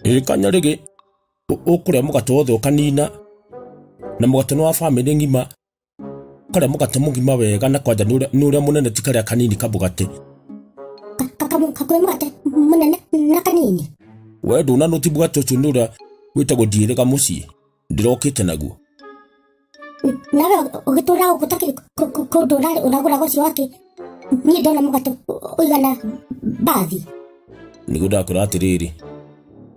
Ĩ Kanyarĩgĩ, ũkũrĩa mũgate wothe ũkanina, na mũgate nĩ wa bamĩrĩ ng'ima, ũkarĩa mũgate mũgima wega na kwanja nĩ ũrĩa mũnene ti karĩa kanini kamũgate. Kakũrĩa mũgate mũnene na kanini. We ndũnanũti mũgate ũcio nĩ ũrĩa wĩtagwo ndiĩrĩga mũciĩ, ndĩrokĩte naguo. Nawe ũgĩtũra gũkũ takĩrĩ kũndũ ũragũraga ũcio wake, niĩ ndona mũgate ũigana mbathi. Nĩguo ndakwĩra atĩrĩrĩ,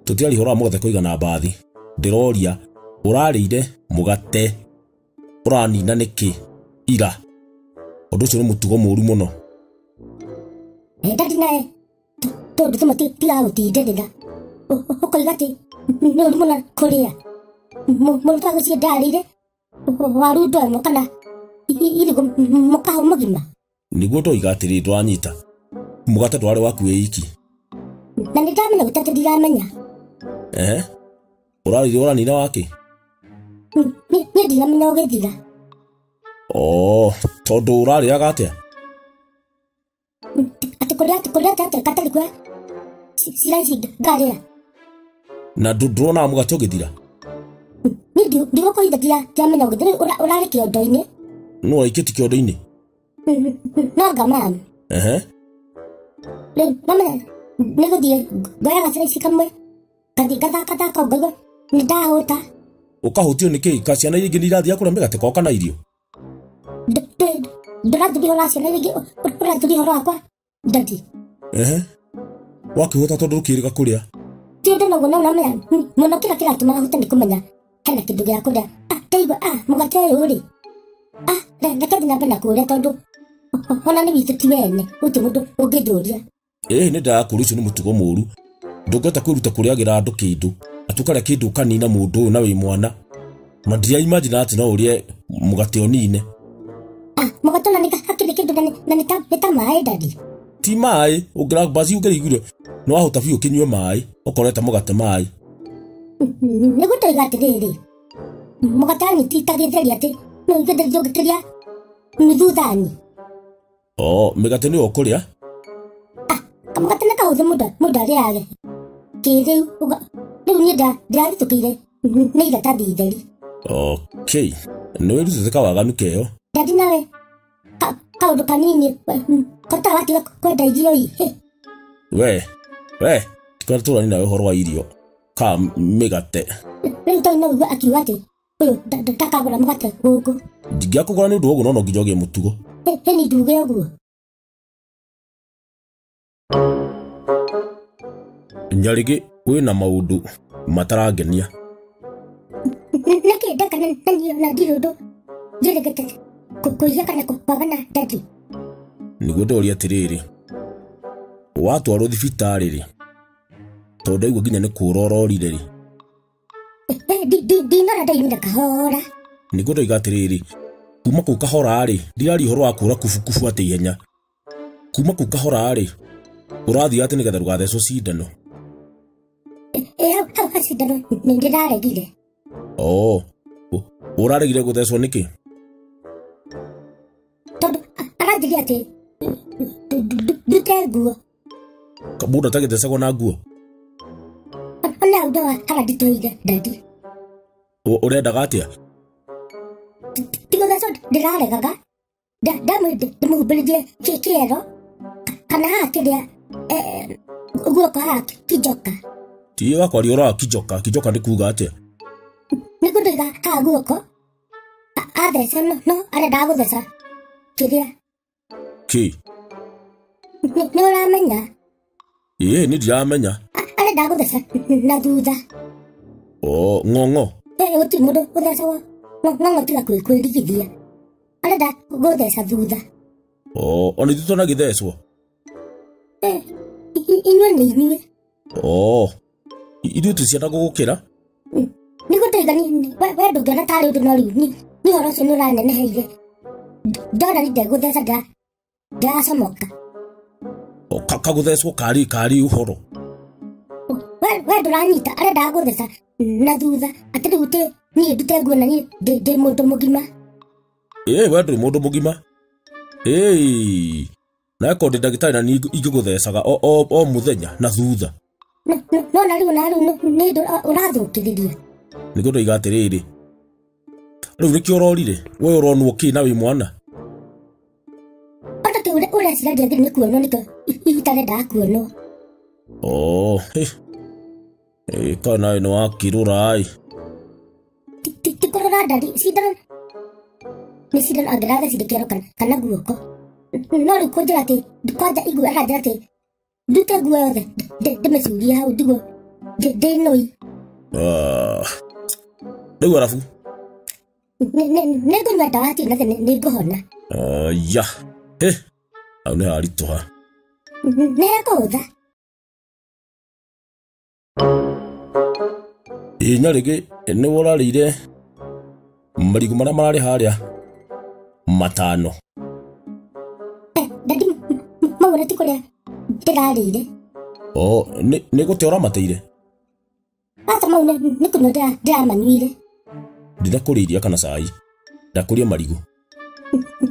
tũtiaria ũhoro wa mũgate kũigana mbathi, ndĩroria ũrarĩire mũgate ũranina nĩkĩ ira? Ũndũ ũcio nĩ mũtugo mũru mũno. Ndadi nawe tondũ tũmwe tiga gũtindĩrĩra, ũkoiga atĩ nĩ ũru mũno kũrĩa. Mũrutwo agũciĩ ndarĩire waru ndo ĩmwe kana irigũ mũkaho mũgima. Nĩguo ndoiga atĩrĩrĩ, ndũranyita mũgate ndwarĩ waku wĩ iki. Na nĩ ndamenya gũtatũ ndiramenya. Ehe, ũrarĩire ũranina wakĩ? Niĩ ndiramenya ũgĩthira. Oo, tondũ ũrarĩaga atĩa? Atĩ kũrĩa atĩa gatarĩ kwa slice ngarĩa. Na ndũronaga mũgate ũgĩthira? Niĩ ndigũkũhitha ndiramenya ũgĩthira, ũrarĩ kĩondo-inĩ. Nũ waikĩtie kĩondo-inĩ? No anga mami. Ehe. Rĩu mamenya nĩ gũthiĩ ngoyaga slice kamwe, ngathiĩ ngathakathaka ngaigua nĩ ndahũta. Ũkahũtio nĩ kĩĩ? Ka ciana iria ingĩ nĩ irathiĩ kũrĩa mĩgate ko kana irio? Ndũrathuria ũhoro wa ciana iria ingĩ, ũrathuria ũhoro wakwa ndadi. Ehe. Wakĩhũta tondũ ndũkĩrĩga kũrĩa? Ti ũndũ naguo no ũramenya mũno kĩrĩa kĩratũma hũte nĩ kũmenya hena kĩndũ gĩa kũrĩa. Ndaigua mũgate ũyũ rĩ, reke thiĩ na mbere na kũũrĩa tondũ ona nĩ witũ ti wene, gũtirĩ mũndũ ũngĩndũria. Ĩĩ nĩ ndĩrakũria ũcio nĩ mũtugo mũru. Ndũngĩhota kwĩruta kũrĩagĩra andũ kĩndũ, atĩ ũkarĩa kĩndũ ũkanina mũndũ ũyũ na wĩ mwana. Na ndira imagine atĩ no ũrĩe mũgate ũnine. Mũgate ona nĩ hakĩrĩ kĩndũ na nĩ ta maĩ ndadi. Ti maĩ, ũngĩra baci ũngĩraiguire nĩ wahota biũ ũkĩnyue maĩ, ũkorete mũgate maĩ. Nĩguo ndoiga atĩrĩrĩ, mũgate wanyu ti ta gĩtheri atĩ no gĩtheri ndũngĩkĩrĩa nuthu thani. Oo, mĩgate nĩyo ũkũrĩa? Kamũgate nĩ kahũthũ mũndũ arĩage. Kĩrĩu, rĩu niĩ ndĩrahĩtũkĩire nĩ iratathi itheri. Okay, nĩ wĩrutĩte kawaganu keyo. Ndadi nawe, kaũndũ kanini, kota watiga kwenda irio ĩ. We, tikwenda tũrani nawe ũhoro wa irio ka mĩgate. Rĩu tondũ no ũigue akiuga atĩ ũyũ ndakagũra mũgate gũkũ. Ndingĩakũgũra nĩ ũndũ wa ũguo no no nginya ũgĩe mũtugo. Hĩ nduge ũguo. Nyarĩgĩ wĩna maũndũ matarangenia. Nĩkĩ ndeka na niĩ ona ndirĩ ũndũ njĩrĩgĩte kũiya kana kwagana ndadi. Nĩguo ndoria atĩrĩrĩ, watwarwo thibitarĩ rĩ, tondũ ndaigua nginya nĩ kũũra ũrorire rĩ. Ndinora ndaimire kahora. Nĩguo ndoiga atĩrĩrĩ, kuma kũu kahora rĩ, ndiraria ũhoro wa kũũra kubukubu atĩ ihenya. Kuma kũu kahora rĩ, ũrathiĩ atĩ nĩgetha ndũgathecwo cindano. Hau ha cindano nĩ ndĩraregire. Oo, ũraregire gũthecwo nĩkĩ? Tondũ aranjĩrire atĩ ndute nguo. Mũndũ atagĩthecagwo na nguo? Ona hau ndo haranditũire ndadi. Ũrendaga atĩa? Ti gũthecwo ndĩraregaga, ndamũhumbĩrithie kĩero kana haha kĩrĩa guoko haha kinjoka. Tiga kwaria ũhoro wa kinjoka, kinjoka nĩ kuga atĩa? Nĩguo ndoiga haha guoko atheca no arendaga gũtheca kĩrĩa. Kĩ? Nĩ ũramenya? Ĩĩ nĩ ndiramenya. Arendaga gũtheca na thutha. Oo, ng'ong'o. Gũtirĩ mũndũ ũthecagwo ng'ong'o tiga kwĩrigithia. Arenda gũtheca thutha. Oo, ona ithuĩ twanagĩthecwo? Inyuĩ nĩ inyuĩ. Oo, ithuĩ twĩ ciana gũgũkĩra? Nĩguo ndoiga we ndũngĩona tarĩ ũndũ no rĩu nĩ ũhoro ũcio nĩ ũraneneheire. Ndona nĩ ndegũtheca ndĩracomoka. Kagũthecwo karĩ ũhoro. We ndũranyita, arendaga gũtheca na thutha atĩ rĩu ti niĩ ndute nguo na niĩ ndĩ mũndũ mũgima. Ĩĩ we ndũrĩ mũndũ mũgima. Ĩĩ Na ko ndi ndagĩtarĩ na niĩ ingĩgũthecaga o mũthenya na thutha. No na rĩu nĩ ũrathũkĩrĩria. Nĩguo ndoiga atĩrĩrĩ, rĩu nĩkĩo ũrorire we ũronwo kĩ na wĩ mwana? Ona kĩ ũreciria ndiagĩrĩire nĩ kuonwo nĩkĩo itarendaga kuonwo. Oh, kana nĩ wakĩrũra ĩ. Ti kũrora ndari cindano nĩ cindano angĩrathecire kĩero kana guoko. No rĩu kũnjĩra atĩ kwanja igue aranjĩra atĩ ndute nguo yothe ndĩmĩcurie hau ndigwo ndĩ nũi. Rĩu arabu nĩ ngũnyua ndawa hatirĩ na thĩna nĩ ngũhona. Ya hau nĩ haritũha. Nĩ hekũhũtha. Ĩ Nyarĩgĩ nĩ ũrarĩire marigũ marĩa mararĩ harĩa 5. Dadi mau nĩ ti kũrĩa ndĩrarĩire. Oh, nĩ gũte ũramateire? Aca mau nĩ kũnyua ndĩramanyuire. Ndinakũrĩa iria kana cai, ndakũria marigũ.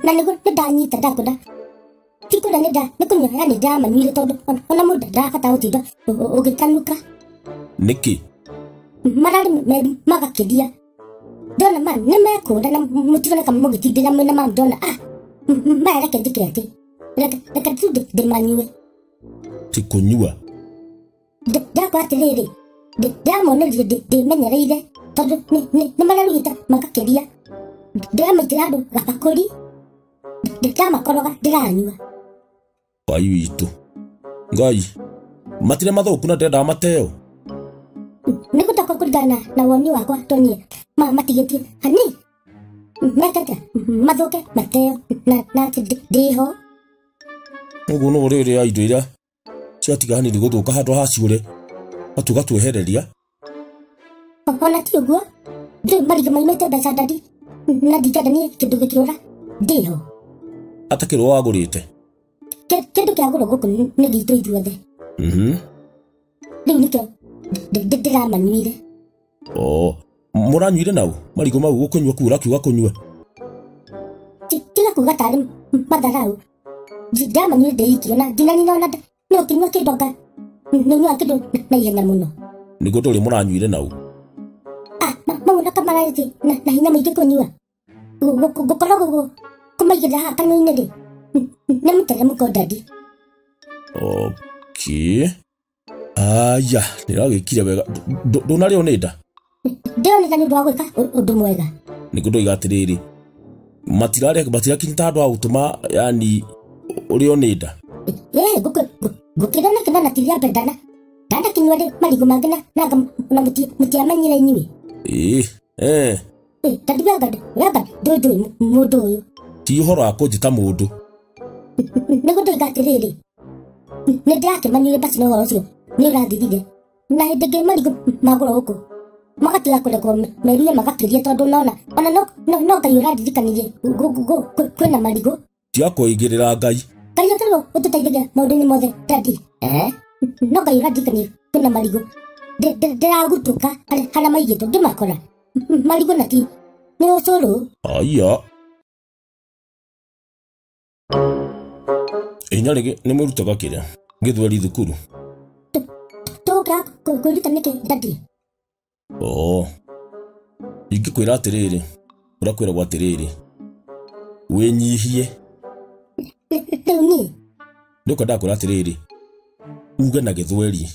Na nĩguo nĩndanyita ndakũnda. Ti kũrĩa nĩ kũnyua yani ndĩramanyuire tondũ ona mũndũ ndarabatara gũtinda ũgĩtanuka. Nĩkĩ? Mararĩ meru magakĩria. Ndona ma nĩ mekũnda na mũtironeka mũgĩtindĩra mwĩna mamu ndona maya reke njĩke atĩ reke tu ndĩmanyue. Ti kũnyua? Ndakora atĩrĩrĩ, ndĩramonereire ndĩmenyereire tondũ nĩ mararugĩte magakĩria. Ndĩramaitĩra andũ gabakũri, ndĩramakoroga ndĩranyua. Ngai witũ, Ngai matirĩ mathũku na ndendaga mateo. Nĩ gũtoka kũringana na woni wakwa tonie matigĩtie hani mekete mathũke mateo na atĩ ndĩho. Ũguo no ũrĩrĩa indo iria ciatiga hanini gũthũka handũ ha ciũre tũgatwehereria. Ona ti ũguo ndĩ marigũ maimĩte mbeca ndadi na ndingĩenda niĩ kĩndũ gĩkĩũra ndĩho. Atakĩrwo wagũrĩte? Kĩndũ kĩagũrwo gũkũ nĩ gitũ ithuothe. Rĩu nĩkĩo ndĩramanyuire. Oh, mũranyuire nau marigũ mau gũkũnyua kuu ũrakiuga kũnyua? Tiga kuga tarĩ matharau. Ndĩramanyuire ndĩ iki ona nginya nyina ona nĩ ũkĩnyua kĩndũ anga nĩ ũnyuaga kĩndũ na ihenya mũno. Nĩguo ndũrĩ mũranyuire nau? Mau na kamararĩ na hinya mũingĩ kũnyua. Gũkoragwo kũmaigĩrĩra haha kanua-inĩ rĩ nĩ mũteremũko ndadi. Okay. Aya, nĩragĩkire wega. Ndũnarĩo nĩ nda? Ndĩroneka nĩ ũndũ wa gwĩka ũndũ mwega. Nĩguo ndoiga atĩrĩrĩ, matirakinyĩte handũ ha gũtũma yani ũrĩo nĩ nda. Ngũkĩra nĩkĩ na ti rĩa mbere ndanakinyua rĩ marigũ mangĩ na mũtiamenyire inyuĩ. Dadi wega ndũĩ mũndũ ũyũ. Ti ũhoro wa kũnjĩta mũndũ. Nĩguo ndoiga atĩrĩrĩ, nĩ ndĩrakĩmanyuire basi na ũhoro ũcio nĩ ũrathirire. Na hĩndĩ ĩngĩ marigũ magũrwo gũkũ magatiga kũrekwo meruhe magakĩria tondũ nona ona no Ngai ũrandirikanirie kwĩna marigũ. Tiga kũigĩrĩra Ngai. Ngai agĩrĩirwo gũtũteithagia maũndũ-inĩ mothe dadi. No Ngai ũrandirikanirie kwĩna marigũ. Ndĩragutũka harĩa maigĩtwo ngĩmakora. Marigũ na ti nĩ ũcũrũ. Aya. Nyarĩgĩ nĩ mwĩrutaga kĩrĩa gĩthweri thukuru? Tũgũkĩaga kwĩruta nĩkĩ dadi? Oh, ingĩkwĩra atĩrĩrĩ, ũrakwĩragwo atĩrĩrĩ, wĩnyihie. Rĩu niĩ? Nĩũkwendaga kwĩra atĩrĩrĩ, uge na gĩthweri,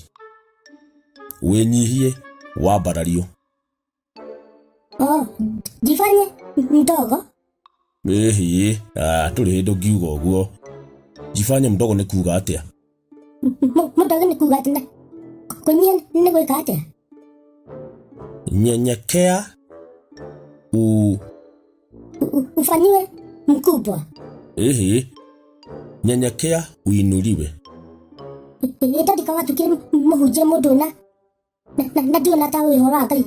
wĩnyihie wambarario. Oh, jifanye mdogo? Ĩhĩ, ndũrĩ hĩndĩ ũngiuga ũguo. Jifanye mdogo nĩ kuga atĩa? Mdogo nĩ kuga atĩ kũnyihia nĩ gwĩka atĩa? Nyenyekea ufanyiwe mkubwa. Ĩhĩ, nyenyekea uinuliwe. Dadi kawa tukire mũhunjia mũndũ na ndiona ta ũĩ ũhoro wa Ngai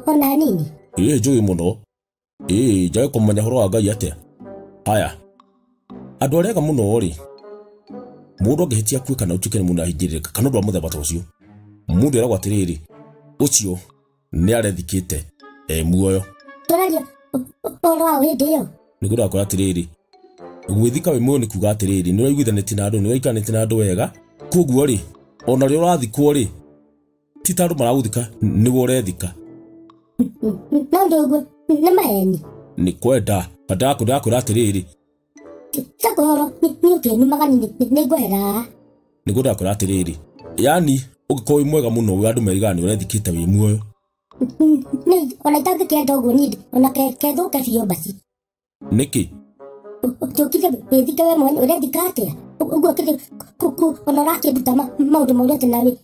ona hanini. Ĩĩ njũĩ mũno. Ĩĩ njage kũmenya ũhoro wa Ngai atĩa? Haya, andũ arĩa ega mũno rĩ, mũndũ angĩhĩtia akue kana ũtuĩke nĩ mũndũ ahingĩrĩrĩka kana ũndũ wa mũthemba ta ũcio, mũndũ eragwo atĩrĩrĩ, ũcio nĩ arethikĩte e muoyo. Tũraria ũhoro wa hĩndĩ ĩyo. Nĩguo ndakwĩra atĩrĩrĩ, Gwĩthika wĩ muoyo nĩ kuga atĩrĩrĩ, nĩ ũraiguithanĩtie na andũ, nĩ ũraikaranĩtie na andũ wega. Koguo rĩ, ona rĩrĩa ũrathikwo rĩ, ti ta andũ maragũthika, nĩwe ũrethika. No ndũguo nĩ maheni. Nĩ kwenda ndakwĩra atĩrĩrĩ. Takũhoro nĩ ũkĩnumaga nĩ ngwehera haha. Nĩguo ndakwĩra atĩrĩrĩ, yani ũngĩkorwo wĩ mwega mũno wĩ andũ merigaga nĩ ũrethikĩte wĩ muoyo. Nĩ ona itangĩkĩenda ũguo niĩ ona kethũke biũ basi. Nĩkĩ? Tũkire wĩthike we mwene ũrethika atĩa? Ũguo kĩrĩ ona ũrakĩnduta maũndũ maũrĩa atĩ nawe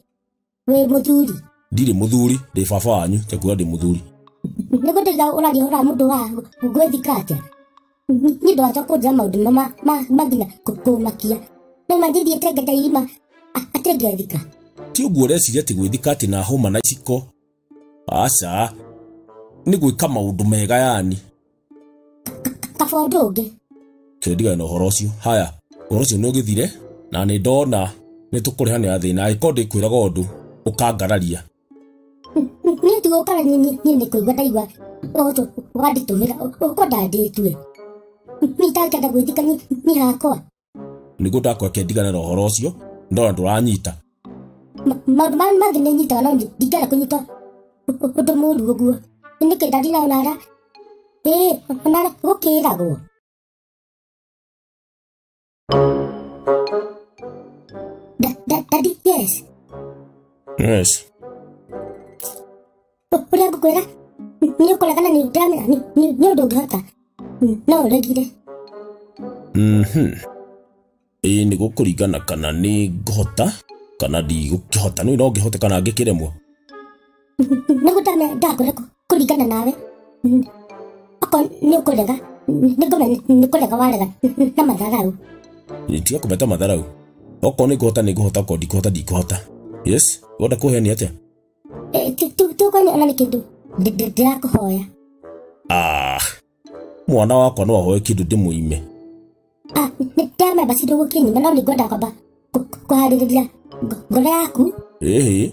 wĩ mũthuri. Ndirĩ mũthuri, ndĩ baba wanyu, tekuga ndĩ mũthuri. Nĩguo ndĩra ũraria ũhoro wa mũndũ wa gwĩthika atĩa? Niĩ ndwacha kũnjĩra maũndũ ma nginya kũmakia. No ma ndithiĩte ngenda irima atĩ ngethika. Ti ũguo ũreciria atĩ gwĩthika atĩ na hũma na iciko. Aca, nĩ gwĩka maũndũ mega yani. Kaba ũndũ ũngĩ. Kĩndigane na ũhoro ũcio. Haya, ũhoro ũcio nĩ ũgĩthire na nĩ ndona nĩ tũkũrĩhanĩra thĩna angĩkorwo ndĩkwĩraga ũndũ ũkangararia. Niĩ ti gũkarania niĩ nĩ kũigua ndaigua ũndũ wanditũhĩra ũkwenda ndĩtue. Niĩ itangĩenda gwĩthika niĩ hakwa. Nĩguo ndakwĩra ndigane na ũhoro ũcio, ndona ndũranyita. Maũndũ mangĩ nĩ nyitaga no ndingĩenda kũnyita ũndũ mũũru ũguo. Nĩkĩ ndari na onara? Ĩĩ, onara gũkĩragwo. Daddy, yes. Yes. Ũrĩa ngũkwĩra nĩ ũkũregana nĩ ndĩramenya nĩ ũndũ ũngĩhota no ũregire. Ĩĩ nĩ gũkũringana kana nĩ ngũhota kana ndigũkĩhota. Nĩ no ngĩhote kana ngĩkĩremwo. Nĩguo ndakwĩra kũringana nawe. Okorwo nĩ ũkũrega nĩngũmenya nĩ kũrega warega na matharau. Tiga kũmeta matharau. Okorwo nĩ ngũhota nĩ ngũhota, okorwo ndikũhota ndikũhota. Yes, wenda kũhe nĩ atĩa? Tũkwene ona nĩ kĩndũ ndĩrakũhoya. Ah, mwana wakwa no ahoe kĩndũ ndĩmũime. Ah, ndĩramenya basi ndũgũkĩnyima no nĩngwenda kwamba kũharĩrĩria ngoro yaku. Ĩhĩ,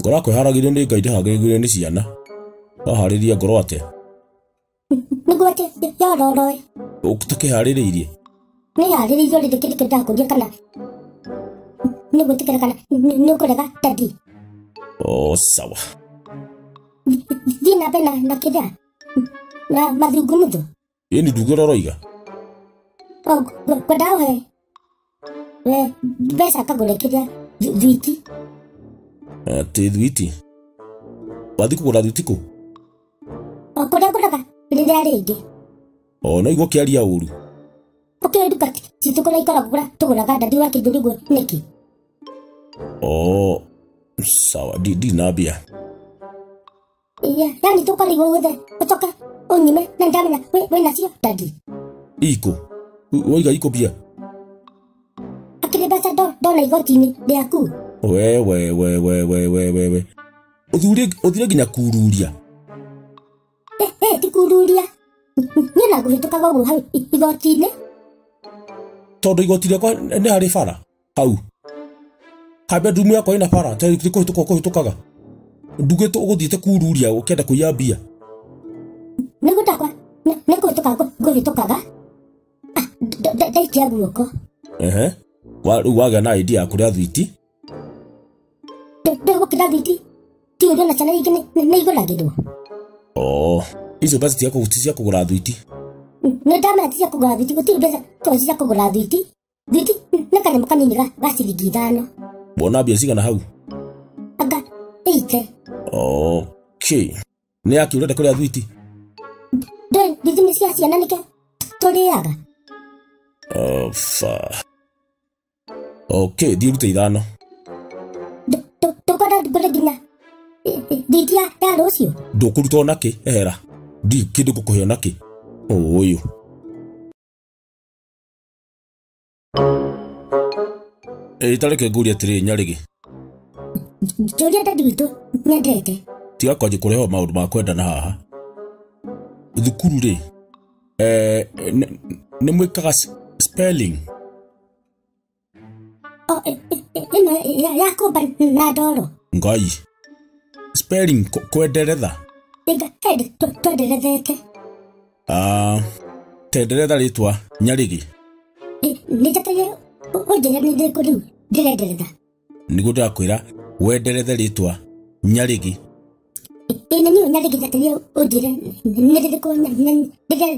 ngoro yakwa ĩharagĩrio nĩ Ngai ndĩharagĩrio nĩ ciana. Waharĩria ngoro atĩa? Nĩguo atĩ yororoe. Ũtakĩharĩrĩirie? Nĩ harĩrĩirio rĩrĩ kĩndũ ndakũria kana nĩ gwĩtĩkĩra kana nĩ ũkũrega daddy. Oh, sawa. Thiĩ na mbere na kĩrĩa na mathungumutho. Ĩĩ nĩ nduge ũrĩa ũroiga. Ngwenda ũhe we mbeca kagũre kĩrĩa thwiti. Atĩ thwiti? Wathiĩ kũgũra thwiti kũ? O kũrĩa ngũraga rĩrĩa rĩngĩ. O no igua ũkĩaria ũru. Ũkĩũĩ nduka citũ kũrĩa ikoragwo kũrĩa tũgũraga daddy wakĩnjũria ũguo nĩkĩ? Oh, sawa, ndirĩ na mbia. Yani tũkarigwo guothe ũcoke ũnyime na nĩndamenya wĩnacio daddy. Ikũ? Waiga ikũ mbia? Akĩrĩ mbeca ndona igoti-inĩ rĩaku. We we we we we we we we. Ũthire nginya kururia. Ti kururia. Niĩ na ngũhĩtũkaga ũguo hau igoti-inĩ. Tondũ igoti rĩakwa nĩ harĩ bara hau. Ka bedroom yakwa ĩna bara, ti kũhĩtũka ũkũhĩtũkaga. Ndugĩte ũgũthiĩte kururia ũkĩenda kũiya mbia. Nĩguo ndakwa nĩ kũhĩtũka ngũhĩtũkaga. Ndaikia guoko. Ehe. Rĩu wagĩa na idea ya kũrĩa thwiti. Ndũgũkĩra thwiti. Ti ũndũ na ciana ingĩ nĩ igũragĩrwo. Oh, icio mbeca ti cia kũgũra thwiti. Nĩ ndamenya ti cia kũgũra thwiti, gũtirĩ mbeca korwo cia kũgũra thwiti. Thwiti nĩ kanyamũ kanini ga ciringi 5. Wona mbia cigana hau? Anga 8. Okay. Nĩ yakĩ ũrenda kũrĩa thwiti? Ndũĩ thwiti nĩ cia ciana nĩkĩo tũrĩaga. Fa. Okay, thiĩ ũrute 5. Ndũkwenda ngũre nginya thwiti ya rũciũ? Ndũkũruta ona kĩ, ehera. Ndirĩ kĩndũ ngũkũhe ona kĩ. Ũyũ. Ĩ ta reke ngũrie atĩrĩrĩ Nyarĩgĩ. Njũria daddy witũ nyendete. Tiga kwanjia kũrehe maũndũ ma kwendana haha. Thukuru rĩ, nĩ mwĩkaga spelling? Ĩno ya kũmba na ndoro. Ngai. Spelling kwenderetha. Ĩnga twenderethete. Tenderetha rĩtwa Nyarĩgĩ. Nĩ njataire ũnjĩre nĩ ndĩrĩkũ rĩu ndĩrenderetha. Nĩguo ndĩrakwĩra wenderethe rĩtwa Nyarĩgĩ. Ĩ nĩ niĩ Nyarĩgĩ njataire ũnjĩre nĩ rĩrĩkũ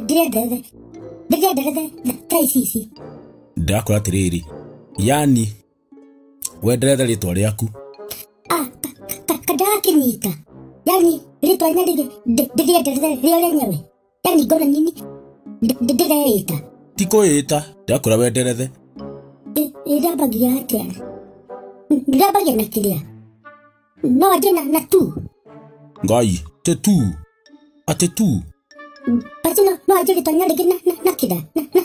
ndĩrenderethe. Ndĩrenderethe thaa ici ici. Ndĩrakwĩra atĩrĩrĩ, yani wenderethe rĩtwa rĩaku. Ah, kandakĩnyita. Yani rĩtwa Nyarĩgĩ ndĩrĩenderethe rĩo rĩenyewe. Yani ngona nini ndĩreĩta. Ti kwĩĩta, ndĩrakwĩra wenderethe. Ĩrambagia atĩa? Ndĩrambagia na kĩrĩa? No anjie na tu. Ngai, te tu. Atĩ tu. Basi no anjie rĩtwa Nyarĩgĩ na kĩrĩa?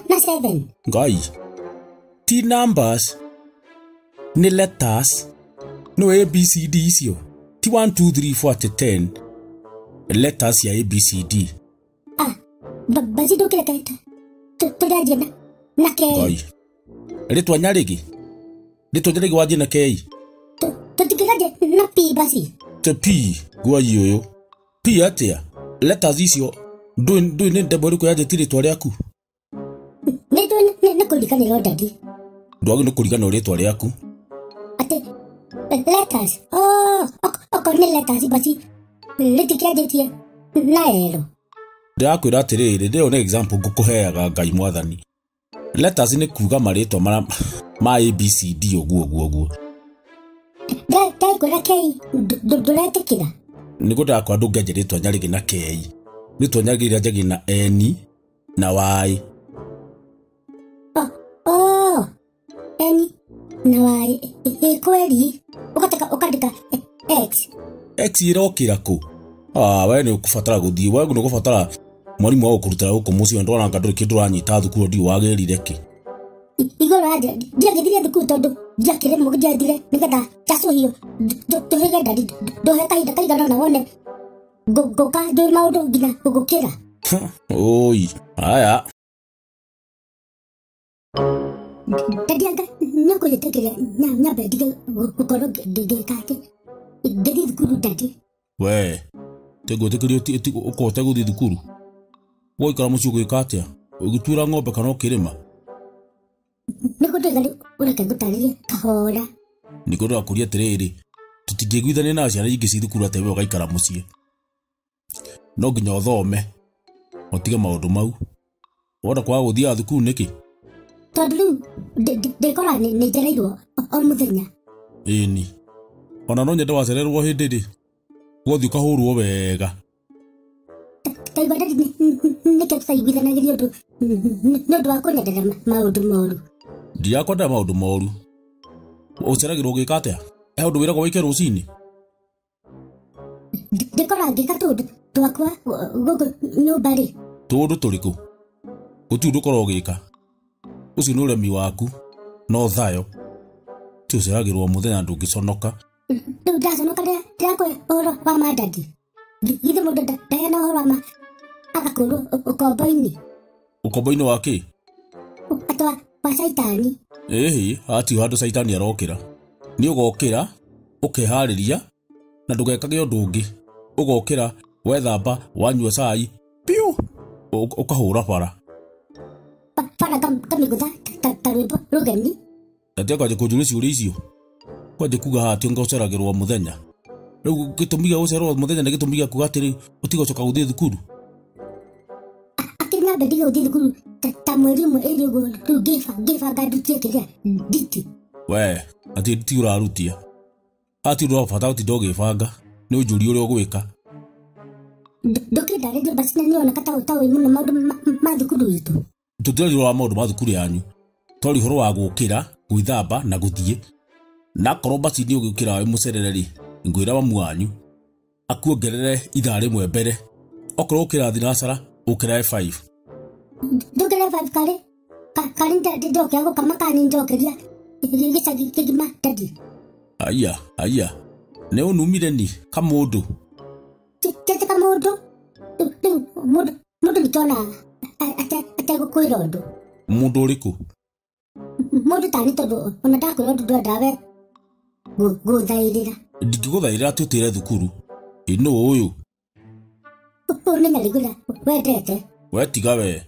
Na 7. Ngai. Ti numbers. Nĩ letters. No A B C D icio. Ti 1 2 3 4 to 10. Letters ya A B C D. Ah, basi ndũkĩreke tũrĩanjie na K. Ngai. Rĩtwa Nyarĩgĩ. Rĩtwa Nyarĩgĩ wanjie na K. Tũtikĩranjie na P basi. Te P guai ũyũ. P atĩa? Letters icio ndũĩ nĩ ndemwa ĩrĩkũ yanjĩtie rĩtwa rĩaku? Nĩ ndũĩ nĩ kũriganĩrwo daddy. Ndwagĩrĩirwo nĩ kũriganĩrwo rĩtwa rĩaku. Atĩ letters. Oh, okorwo nĩ letters basi rĩtikĩanjĩtie na L. Ndĩrakwĩra atĩrĩrĩ, ndĩyo nĩ example ngũkũheaga Ngai mwathani. Letters nĩ kuga marĩtwa ma A B C D ũguo ũguo ũguo. Ndakwĩra K ndũretĩkĩra. Nĩguo ndĩrakwĩra ndũngĩanjia rĩtwa Nyarĩgĩ na K. Rĩtwa Nyarĩgĩ rĩanjagia na N na Y. Oh, N na Y. Ĩ kweri ũgataka ũkandĩka X. X ĩrokĩra kũ? Ah, we nĩ ũkũbatara gũthiĩ, we nĩ ũkũbatara mwarimũ wa gũkũrutĩra gũkũ mũciĩ ndona anga ndũrĩ kĩndũ ũranyita thukuru ndiũ wagĩrire kĩ. Igũrũ anja ndiagĩthire thukuru tondũ ndiakĩremwo ndiathire nĩgetha njacũhio ndũhĩge daddy ndũhe kahinda kaigana ũna wone ngũka ndũĩ maũndũ nginya gũgũkĩra. Oi, haya. Daddy anga nĩ ũkũnjĩtĩkĩria nyambe ndige gũkorwo ngĩka atĩ ngĩthiĩ thukuru daddy. We, tĩngwĩtĩkĩria ũkorwo ũtegũthiĩ thukuru. Waikara mũciĩ ũgĩka atĩa? Ũgĩtuĩra ng'ombe kana ũkĩrĩma? Nĩguo ndĩga rĩu ũreke ngũtarĩrie kahora. Nĩguo ndĩrakũria atĩrĩrĩ, tũtingĩiguithania na ciana ingĩ ci thukuru atĩ we ũgaikara mũciĩ. No nginya ũthome, ũtige maũndũ mau. Wona kwaga gũthiaga thukuru nĩkĩ? Tondũ rĩu ndĩkora nĩ njereirwo o mũthenya. Ĩni. Ona no nyende wacererwo hĩndĩ rĩ, ũgathiĩ ũkahũrwo wega. Taigua daddy nĩkĩo tũtaiguithanagĩria ũndũ nĩ ũndũ wa kũnyendera maũndũ moru. Ndirakwendera maũndũ moru. Ũceragĩrwo ũgĩka atĩa? He ũndũ wĩragwo wĩke rũcinĩ? Ndĩkora ngĩka tũũndũ twakwa gũkũ nyũmba rĩ. Tũũndũ tũrĩkũ? Gũtirĩ ũndũ ũkoragwo ũgĩka. Ũcio nĩ ũremi waku no thayo. Ti ũceragĩrwo mũthenya ndũngĩconoka. Rĩu ndaconoka rĩrĩa ndĩrakũhe ũhoro wa ma daddy. Githĩ mũndũ ndaheana ũhoro wa ma agakũrwo ũkombo-inĩ. Ũkombo-inĩ wa kĩ? Atĩ wa caitani. Ĩhĩ, hatirĩ handũ caitani arokĩra. Nĩ ũgokĩra, ũkeharĩria na ndũgekage ũndũ ũngĩ. Ũgokĩra, wethamba, wanyua cai, piu, ũkahũra bara. Bara ngamĩgũtha ta rwĩmbo rũgeni. Na tiga kwanjia kũnjũria ciũria icio. Kwanjia kuga haha atĩ ũceragĩrwo mũthenya. Rĩu gĩtũmi gĩa gũcererwo mũthenya nĩ gĩtũmi gĩa kuga atĩrĩ ũtige gũcoka gũthiĩ thukuru. Akĩrĩ nyambe ndige gũthiĩ thukuru ta mweri ũmwe ĩrĩ ũguo rĩu ngĩbanga ndutie kĩrĩa nditi. We, atĩ nditi ũrarutia. Hatirĩ ũndũ wa bata gũtinda ũgĩbanga, nĩ ũnjũrie ũrĩa ũgwĩka. Ndũkĩndarĩrie basi na nĩwoneka ta ũĩ mũno maũndũ ma thukuru itũ. Tũtiraria ũhoro wa maũndũ ma thukuru yanyu. Twaria ũhoro wa gũkĩra, gwĩthamba na gũthiĩ. Na akorwo basi nĩ ũgĩũkĩra wĩ mũcerere rĩ, ngwĩra mamu wanyu akuongerere ithaa rĩmwe mbere. Okorwo ũkĩra thinacara, ũkĩrae 5. Ndũkĩre 5 karĩ? Karĩ ndokĩra gũkama kana nĩ njokeria gĩcagi kĩgima daddy. Aya, aya. Nĩ ũnumire ni kamũndũ. Tete kamũndũ. Rĩu mũndũ nĩkĩona ategũkwĩra ũndũ. Mũndũ ũrĩkũ? Mũndũ tani tondũ ona ndakwĩra ũndũ ndwendaga we gũthaĩrĩra. Ndingĩgũthaĩrĩra atĩ ũtĩre thukuru. Ĩ nũ ũyũ? Ũyũ nĩ Nyarĩgũra wendete. We tiga we.